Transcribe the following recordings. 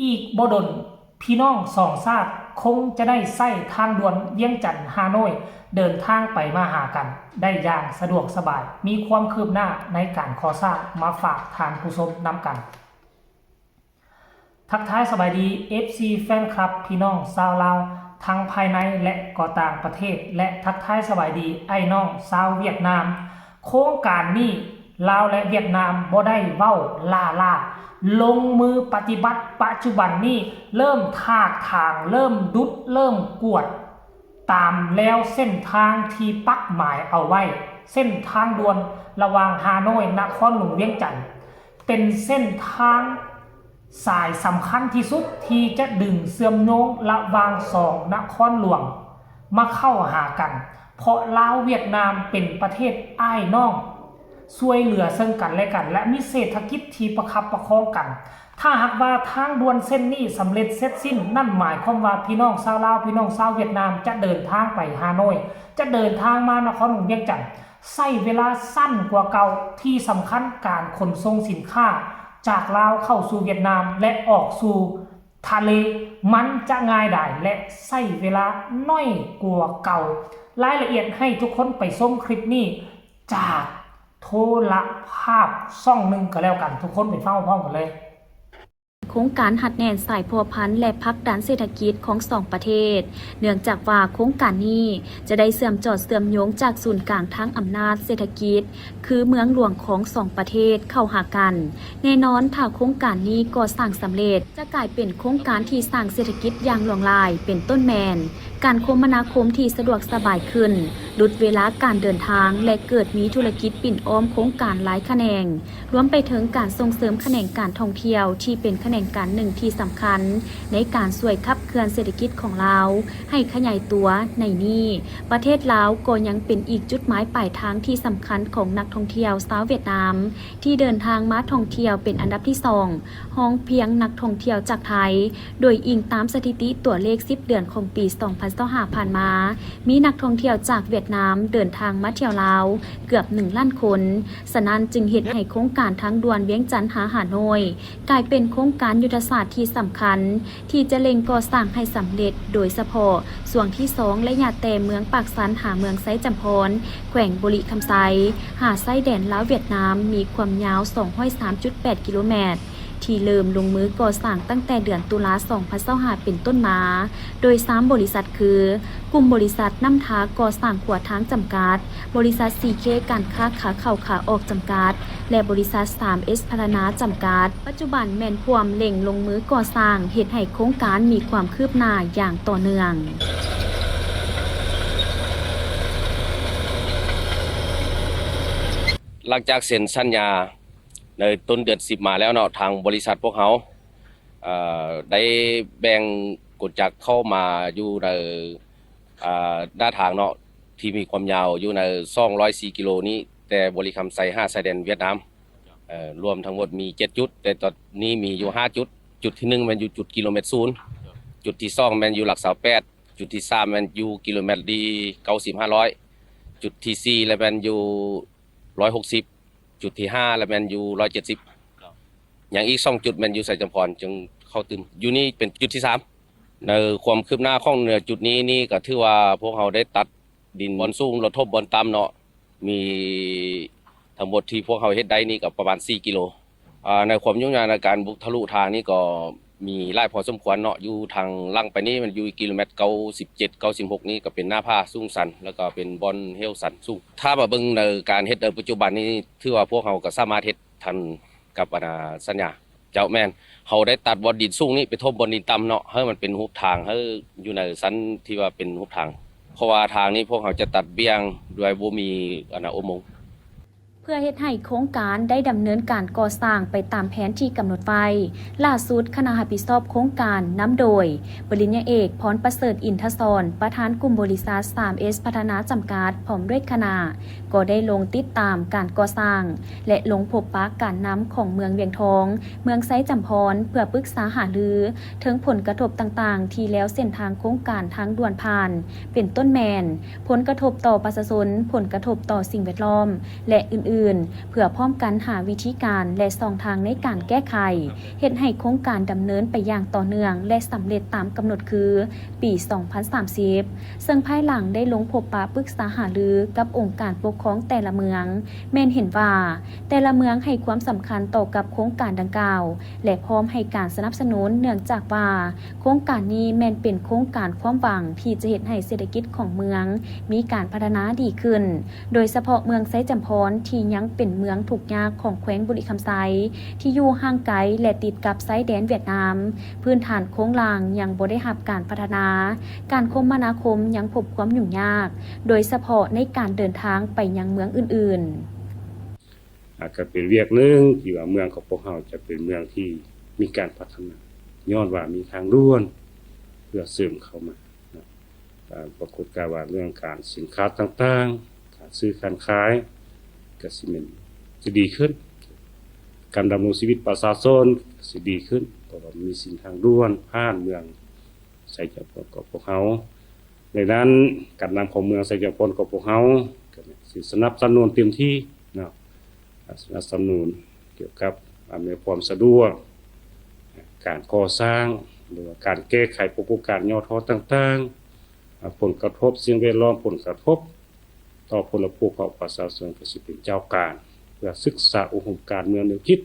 ອີກບໍ່ດົນ ພີ່ນ້ອງສອງຊາດຄົງຈະໄດ້ໃຊ້ທາງດ່ວນວຽງຈັນ-ຮ່າໂນ້ຍ ເດີນທາງໄປມາຫາກັນໄດ້ຢ່າງສະດວກສະບາຍ, ມີຄວາມຄືບໜ້າໃນການກໍ່ສ້າງມາຝາກທ່ານຜູ້ຊົມນຳກັນ. ທັກທາຍສະບາຍດີ ເອັຟຊີ ແຟນຄລັບ ພີ່ນ້ອງຊາວລາວ ທັງພາຍໃນ ແລະ ກໍຕ່າງປະເທດ ແລະ ທັກທາຍສະບາຍດີອ້າຍນ້ອງຊາວຫວຽດນາມ. ໂຄງການນີ້ ລາວ ແລະ ຫວຽດນາມບໍ່ໄດ້ເວົ້າລ້າໆ ລົງມືປະຕິບັດປັດຈຸບັນນີ້ ເລີ່ມຖາກຖາງ ເລີ່ມດຸດ ເລີ່ມກວດ ຕາມແລວເສັ້ນທາງທີ່ປັກໝາຍເອົາໄວ້. ເສັ້ນທາງດ່ວນລະຫວ່າງຮ່າໂນ້ຍ ນະຄອນຫຼວງວຽງຈັນ ເປັນເສັ້ນທາງສາຍສຳຄັນທີ່ສຸດທີ່ຈະດຶງເຊື່ອມໂຍງລະຫວ່າງສອງນະຄອນຫຼວງມາເຂົ້າຫາກັນ, ເພາະລາວຫວຽດນາມເປັນປະເທດອ້າຍນ້ອງ ຊ່ວຍເຫຼືອເຊິ່ງກັນແລະກັນ ແລະ ມີເສດຖະກິດທີ່ປະຄັບປະຄອງກັນ. ຖ້າຫາກວ່າທາງດ່ວນເສັ້ນນີ້ສຳເລັດເສັດສິ້ນ, ນັ້ນໝາຍຄວາມວ່າພີ່ນ້ອງຊາວລາວ, ພີ່ນ້ອງຊາວຫວຽດນາມ ຈະເດີນທາງໄປຮ່າໂນ້ຍ, ຈະເດີນທາງມານະຄອນຫຼວງວຽງຈັນ ໃຊ້ເວລາສັ້ນກວ່າເກົ່າ. ທີ່ສຳຄັນ, ການຂົນສົ່ງສິນຄ້າຈາກລາວເຂົ້າສູ່ຫວຽດນາມ ແລະ ອອກສູ່ທະເລ ມັນຈະງ່າຍດາຍ ແລະ ໃຊ້ເວລາໜ້ອຍກວ່າເກົ່າ. ລາຍລະອຽດໃຫ້ທຸກຄົນໄປຊົມຄລິບນີ້ຈາກໂທລະພາບຊ່ອງໜຶ່ງກໍແລ້ວກັນ. ທຸກຄົນໄປຟັງພ້ອມກັນເລີຍ. ໂຄງການຮັດແໜ້ນສາຍພົວພັນ ແລະ ຜັກດັນເສດຖະກິດຂອງສອງປະເທດ, ເນື່ອງຈາກວ່າໂຄງການນີ້ຈະໄດ້ເຊື່ອມຈອດເຊື່ອມໂຍງຈາກສູນກາງທາງອຳນາດເສດຖະກິດ ຄືເມືອງຫຼວງຂອງສອງປະເທດເຂົ້າຫາກັນ. ແນ່ນອນ, ຖ້າໂຄງການນີ້ກໍ່ສ້າງສຳເລັດ, ຈະກາຍເປັນໂຄງການທີ່ສ້າງເສດຖະກິດຢ່າງຫຼວງຫຼາຍ, ເປັນຕົ້ນແມ່ນ ການຄົມມະນາຄົມທີ່ສະດວກສະບາຍຂຶ້ນ, ຫຼຸດເວລາການເດີນທາງ ແລະ ເກີດມີທຸລະກິດປິ່ນອ້ອມໂຄງການຫຼາຍຂະແໜງ, ລວມໄປເຖິງການສົ່ງເສີມຂະແໜງການທ່ອງທ່ຽວ ທີ່ເປັນຂະແໜງການໜຶ່ງທີ່ສຳຄັນໃນການຊ່ວຍຂັບເຄື່ອນເສດຖະກິດຂອງລາວໃຫ້ຂະຫຍາຍຕົວ. ໃນນີ້, ປະເທດລາວກໍຍັງເປັນອີກຈຸດໝາຍປາຍທາງທີ່ສຳຄັນຂອງນັກທ່ອງທ່ຽວຊາວຫວຽດນາມ ທີ່ເດີນທາງມາທ່ອງທ່ຽວເປັນອັນດັບທີສອງ ຮອງພຽງນັກທ່ອງທ່ຽວຈາກໄທ, ໂດຍອີງຕາມສະຖິຕິຕົວເລກສິບເດືອນຂອງປີສອງພັນຊາວຫ້າຜ່ານມາ, ມີນັກທ່ອງທ່ຽວຈາກຫວຽດນາມເດີນທາງມາທ່ຽວລາວເກືອບໜຶ່ງລ້ານຄົນ. ສະນັ້ນຈຶ່ງເຮັດໃຫ້ໂຄງການທາງດ່ວນວຽງຈັນຫາຮ່າໂນ້ຍ ກາຍເປັນໂຄງການຍຸດທະສາດທີ່ສຳຄັນ ທີ່ຈະເລັ່ງກໍ່ສ້າງໃຫ້ສຳເລັດ, ໂດຍສະເພາະຊ່ວງທີສອງ ໄລຍະແຕ່ເມືອງປາກຊັນຫາເມືອງໄຊຈຳພອນ ແຂວງບໍລິຄຳໄຊ ຫາຊາຍແດນລາວຫວຽດນາມ ມີຄວາມຍາວສອງຮ້ອຍສາມຈຸດແປດກິໂລແມັດ ທີ່ເລີ່ມລົງມືກໍ່ສ້າງຕັ້ງແຕ່ເດືອນຕຸລາສອງພັນຊາວຫ້າເປັນຕົ້ນມາ, ໂດຍສາມບໍລິສັດຄື ກຸ່ມບໍລິສັດນ້ຳທາກໍ່ສ້າງຂົວທາງຈຳກັດ, ບໍລິສັດ ຊີເຄ ການຄ້າຂາເຂົ້າຂາອອກຈຳກັດ ແລະ ບໍລິສັດ ສາມເອສ ພັດທະນາຈຳກັດ. ປັດຈຸບັນແມ່ນພວມເລັ່ງລົງມືກໍ່ສ້າງ, ເຮັດໃຫ້ໂຄງການມີຄວາມຄືບໜ້າຢ່າງຕໍ່ເນື່ອງ. ຫຼັງຈາກເຊັນສັນຍາໃນຕົ້ນເດືອນສິບມາແລ້ວເນາະ, ທາງບໍລິສັດພວກເຮົາ ເອີ ໄດ້ແບ່ງກົນຈັກເຂົ້າມາຢູ່ໃນ ເອີ ໜ້າທາງເນາະ ທີ່ມີຄວາມຍາວຢູ່ໃນສອງຮ້ອຍສີ່ກິໂລນີ້, ແຕ່ບໍລິຄຳໄຊຫາຊາຍແດນຫວຽດນາມ ເອີ ລວມທັງໝົດມີເຈັດຈຸດ, ແຕ່ຕອນນີ້ມີຢູ່ຫ້າຈຸດ. ຈຸດທີໜຶ່ງແມ່ນຢູ່ຈຸດກິໂລແມັດສູນ, ຈຸດທີສອງແມ່ນຢູ່ຫຼັກຊາວແປດ, ຈຸດທີສາມແມ່ນຢູ່ກິໂລແມັດທີເກົ້າສິບ ຫ້າຮ້ອຍ, ຈຸດທີສີ່ລະແມ່ນຢູ່ຮ້ອຍຫົກສິບ, ຈຸດທີຫ້າລະແມ່ນຢູ່ຮ້ອຍເຈັດສິບ. ຍັງອີກສອງຈຸດແມ່ນຢູ່ໄຊຈຳພອນ ຈຶ່ງເຂົ້າຕື່ມ. ຢູ່ນີ້ເປັນຈຸດທີສາມ. ໃນຄວາມຄືບໜ້າຂອງເນື້ອຈຸດນີ້ນີ້ ກໍຖືວ່າພວກເຮົາໄດ້ຕັດດິນບ່ອນສູງ ແລ້ວຖົມບ່ອນຕ່ຳເນາະ, ມີທັງໝົດທີ່ພວກເຮົາເຮັດໄດ້ນີ້ກໍປະມານສີ່ກິໂລ. ອາ ໃນຄວາມຫຍຸ້ງຍາກໃນການບຸກທະລຸທາງນີ້ ກໍມີຫຼາຍພໍສົມຄວນເນາະ, ຢູ່ທາງຫຼັງໄປນີ້ມັນຢູ່ກິໂລແມັດເກົ້າສິບເຈັດ ເກົ້າສິບຫົກນີ້ ກໍເປັນໜ້າຜາສູງຊັນ ແລ້ວກໍເປັນບ່ອນເຫວຊັນສູງ. ຖ້າມາເບິ່ງໃນການເຮັດໃນປັດຈຸບັນນີ້ ຖືວ່າພວກເຮົາກໍສາມາດເຮັດທັນກັບ ອັນນາ ສັນຍາ. ເຈົ້າ ແມ່ນ. ເຮົາໄດ້ຕັດບ່ອນດິນສູງນີ້ໄປຖົມບ່ອນດິນຕ່ຳເນາະ, ໃຫ້ມັນເປັນຮູບທາງ, ໃຫ້ຢູ່ໃນຊັ້ນທີ່ວ່າເປັນຮູບທາງ, ເພາະວ່າທາງນີ້ພວກເຮົາຈະຕັດບ່ຽງໂດຍບໍ່ມີ ອັນນາ ອຸໂມງ. ເພື່ອເຮັດໃຫ້ໂຄງການໄດ້ດຳເນີນການກໍ່ສ້າງໄປຕາມແຜນທີ່ກຳນົດໄວ້, ຫຼ້າສຸດຄະນະຮັບຜິດຊອບໂຄງການ ນຳໂດຍ ປະລິນຍາເອກ ພອນປະເສີດ ອິນທະສອນ ປະທານກຸ່ມບໍລິສັດ ສາມເອສ ພັດທະນາຈຳກັດ ພ້ອມດ້ວຍຄະນະ ກໍໄດ້ລົງຕິດຕາມການກໍ່ສ້າງ ແລະ ລົງພົບປະການນຳຂອງເມືອງວຽງທອງ, ເມືອງໄຊຈຳພອນ ເພື່ອປຶກສາຫາລືເຖິງຜົນກະທົບຕ່າງໆ ທີ່ແລວເສັ້ນທາງໂຄງການທາງດ່ວນຜ່ານ, ເປັນຕົ້ນແມ່ນ ຜົນກະທົບຕໍ່ປະຊາຊົນ, ຜົນກະທົບຕໍ່ສິ່ງແວດລ້ອມ ແລະ ອື່ນໆ. ອື່ນ ເພື່ອພ້ອມກັນຫາວິທີການ ແລະ ຊ່ອງທາງໃນການແກ້ໄຂ ເຮັດໃຫ້ໂຄງການດຳເນີນໄປຢ່າງຕໍ່ເນື່ອງ ແລະ ສຳເລັດຕາມກຳນົດຄື ປີສອງພັນສາມສິບ ເຊິ່ງພາຍຫຼັງໄດ້ລົງພົບປະປຶກສາຫາລືກັບອົງການປົກຄອງແຕ່ລະເມືອງ ແມ່ນເຫັນວ່າແຕ່ລະເມືອງໃຫ້ຄວາມສຳຄັນຕໍ່ກັບໂຄງການດັ່ງກ່າວ ແລະ ພ້ອມໃຫ້ການສະໜັບສະໜູນ ເນື່ອງຈາກວ່າໂຄງການນີ້ແມ່ນເປັນໂຄງການຄວາມຫວັງທີ່ຈະເຮັດໃຫ້ເສດຖະກິດຂອງເມືອງມີການພັດທະນາດີຂຶ້ນ ໂດຍສະເພາະເມືອງໄຊຈຳພອນທີ່ຍັງເປັນເມືອງທຸກຍາກຂອງແຂວງບໍລິຄຳໄຊ ທີ່ຢູ່ຫ່າງໄກ ແລະ ຕິດກັບຊາຍແດນຫວຽດນາມ. ພື້ນຖານໂຄງລ່າງຍັງບໍ່ໄດ້ຮັບການພັດທະນາ, ການຄົມມະນາຄົມຍັງພົບຄວາມຫຍຸ້ງຍາກ, ໂດຍສະເພາະໃນການເດີນທາງໄປຍັງເມືອງອື່ນໆ. ອາ ກໍເປັນວຽກໜຶ່ງທີ່ວ່າເມືອງຂອງພວກເຮົາຈະເປັນເມືອງທີ່ມີການພັດທະນາ ຍ້ອນວ່າມີທາງດ່ວນເພື່ອເສີມເຂົ້າມານະ. ອາ ປາກົດການວ່າເລື່ອງການສິນຄ້າຕ່າງໆ ການຊື້ການຂາຍກໍຊິແມ່ນຈະດີຂຶ້ນ, ການດຳລົງຊີວິດປະຊາຊົນກໍຊິດີຂຶ້ນ ເພາະວ່າມີເສັ້ນທາງດ່ວນຜ່ານເມືອງໄຊຈຳພອນຂອງພວກເຮົາ. ໃນນັ້ນ ການນຳຂອງເມືອງໄຊຈຳພອນຂອງພວກເຮົາກໍຊິສະໜັບສະໜູນເຕັມທີ່ເນາະ, ສະໜັບສະໜູນກ່ຽວກັບອຳນວຍຄວາມສະດວກ ການກໍ່ສ້າງ ຫຼືວ່າການແກ້ໄຂປາກົດການຫຍໍ້ທໍ້ຕ່າງໆ, ອາ ຜົນກະທົບສິ່ງແວດລ້ອມ, ຜົນກະທົບຕໍ່ພົນລະພູກຂອງປະຊາຊົນ ກໍຊິເປັນເຈົ້າການເພື່ອສຶກສາອົບຮົມການເມືອງແນວຄິດ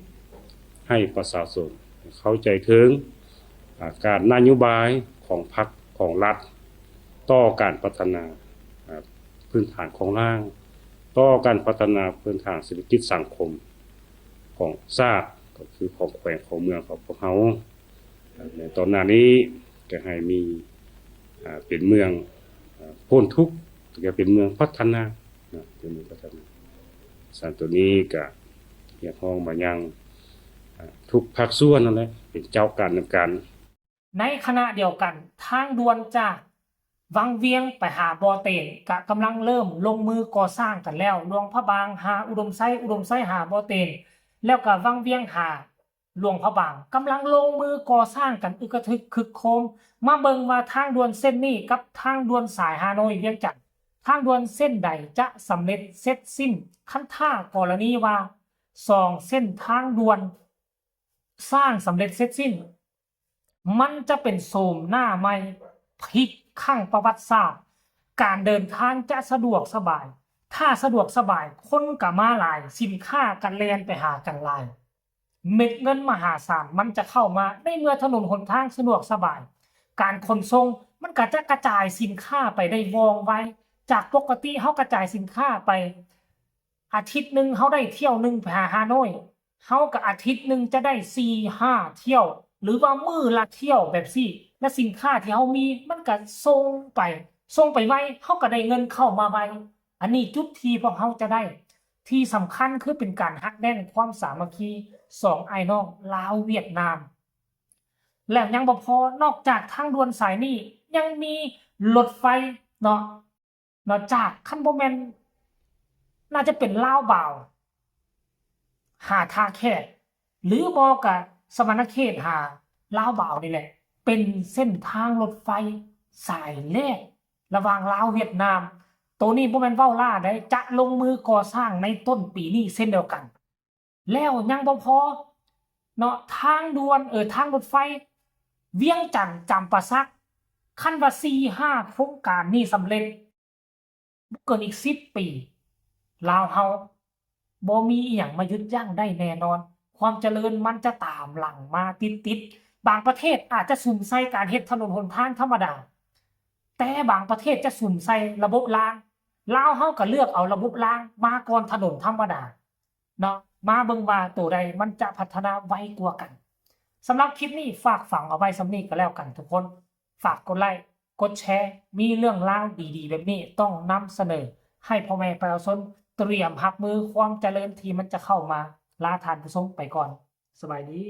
ໃຫ້ປະຊາຊົນເຂົ້າໃຈເຖິງ ອາ ການນະໂຍບາຍຂອງພັກຂອງລັດຕໍ່ການພັດທະນາ ອາ ພື້ນຖານໂຄງລ່າງ, ຕໍ່ການພັດທະນາພື້ນຖານເສດຖະກິດສັງຄົມຂອງຊາດ ກໍຄືຂອງແຂວງຂອງເມືອງຂອງພວກເຮົາ. ໃນຕອນໜ້ານີ້ກໍໃຫ້ມີ ອາ ເປັນເມືອງ ອາ ພົ້ນທຸກ ແລະ ເປັນເມືອງພັດທະນານະ, ເປັນເມືອງພັດທະນາ. ສະນັ້ນ ໂຕນີ້ກໍຮຽກຮ້ອງມາຍັງ ອາ ທຸກພາກສ່ວນນັ້ນແຫຼະ ເປັນເຈົ້າການນຳກັນ. ໃນຂະນະດຽວກັນ ທາງດ່ວນຈາກວັງວຽງໄປຫາບໍ່ເຕນ ກະກຳລັງເລີ່ມລົງມືກໍ່ສ້າງກັນແລ້ວ, ຫຼວງພະບາງຫາອຸດົມໄຊ, ອຸດົມໄຊຫາບໍ່ເຕນ, ແລ້ວກະວັງວຽງຫາ ຫຼວງພະບາງ ກຳລັງລົງມືກໍ່ສ້າງກັນອຶກກະທຶກຄຶກໂຄມ. ມາເບິ່ງວ່າທາງດ່ວນເສັ້ນນີ້ກັບທາງດ່ວນສາຍຮາໂນຍ-ວຽງຈັນ ທາງດ່ວນເສັ້ນໃດຈະສຳເລັດເສັດສິ້ນ? ຄັນຖ້າກໍລະນີວ່າສອງເສັ້ນທາງດ່ວນສ້າງສຳເລັດເສັດສິ້ນ ມັນຈະເປັນໂສມໜ້າໃໝ່ ພລິກຄັ້ງປະຫວັດສາດ, ການເດີນທາງຈະສະດວກສະບາຍ. ຖ້າສະດວກສະບາຍ ຄົນກະມາຫຼາຍ, ສິນຄ້າກະແລ່ນໄປຫາກັນຫຼາຍ, ເມັດເງິນມະຫາສານມັນຈະເຂົ້າມາ. ໃນເມື່ອຖະໜົນຫົນທາງສະດວກສະບາຍ, ການຂົນສົ່ງມັນກະຈະກະຈາຍສິນຄ້າໄປໄດ້ວ່ອງໄວ. ຈາກປົກກະຕິເຮົາກະຈາຍສິນຄ້າໄປ ອາທິດໜຶ່ງເຮົາໄດ້ຖ້ຽວໜຶ່ງໄປຫາຮາໂນຍ, ເຮົາກໍອາທິດໜຶ່ງຈະໄດ້ສີ່ຫ້າຖ້ຽວ ຫຼືວ່າມື້ລະຖ້ຽວແບບຊີ້, ແລະ ສິນຄ້າທີ່ເຮົາມີມັນກໍສົ່ງໄປ, ສົ່ງໄປໄວ, ເຮົາກໍໄດ້ເງິນເຂົ້າມາໄວ. ອັນນີ້ຈຸດທີ່ພວກເຮົາຈະໄດ້. ທີ່ສຳຄັນຄືເປັນການຮັກແໜ້ນຄວາມສາມັກຄີສອງອ້າຍນ້ອງລາວຫວຽດນາມ. ແລ້ວຍັງບໍ່ພໍ, ນອກຈາກທາງດ່ວນສາຍນີ້ ຍັງມີລົດໄຟເນາະ, ເນາະ ຈາກ ຄັນບໍ່ແມ່ນ ໜ້າຈະເປັນລາວບາວຫາທ່າແຂກ ຫຼືບໍ່ກະສະຫວັນນະເຂດຫາລາວບາວນີ້ແຫຼະ ເປັນເສັ້ນທາງລົດໄຟສາຍແລກລະຫວ່າງລາວຫວຽດນາມ. ໂຕນີ້ບໍ່ແມ່ນເວົ້າລ້າໃດ, ຈະລົງມືກໍ່ສ້າງໃນຕົ້ນປີນີ້ເຊັ່ນດຽວກັນ. ແລ້ວຍັງບໍ່ພໍເນາະ, ທາງດ່ວນ ເອີ ທາງລົດໄຟວຽງຈັນ ຈຳປາສັກ, ຄັນວ່າສີ່ຫ້າໂຄງການນີ້ສຳເລັດ ບໍ່ເກີນອີກສິບປີ ລາວເຮົາບໍ່ມີອີ່ຫຍັງມາຢຸດຢັ້ງໄດ້ແນ່ນອນ. ຄວາມຈະເລີນມັນຈະຕາມຫຼັງມາຕິດໆ. ບາງປະເທດອາດຈະສຸມໃສ່ການເຮັດຖະໜົນຫົນທາງທຳມະດາ, ແຕ່ບາງປະເທດຈະສຸມໃສ່ລະບົບລາງ. ລາວເຮົາກໍເລືອກເອົາລະບົບລາງມາກ່ອນຖະໜົນທຳມະດາເນາະ. ມາເບິ່ງວ່າໂຕໃດມັນຈະພັດທະນາໄວກວ່າກັນ. ສຳລັບຄລິບນີ້ຝາກຝັງເອົາໄວ້ສ່ຳນີ້ກໍແລ້ວກັນທຸກຄົນ. ຝາກກົດໄລ້ ກົດແຊ, ມີເລື່ອງລາວດີໆແບບນີ້ຕ້ອງນຳສະເໜີໃຫ້ພໍ່ແມ່ປະຊາຊົນຕຣຽມຮັບມືຄວາມຈະເລີນທີ່ມັນຈະເຂົ້າມາ. ລາທ່ານຜູ້ຊົມໄປກ່ອນ. ສະບາຍດີ.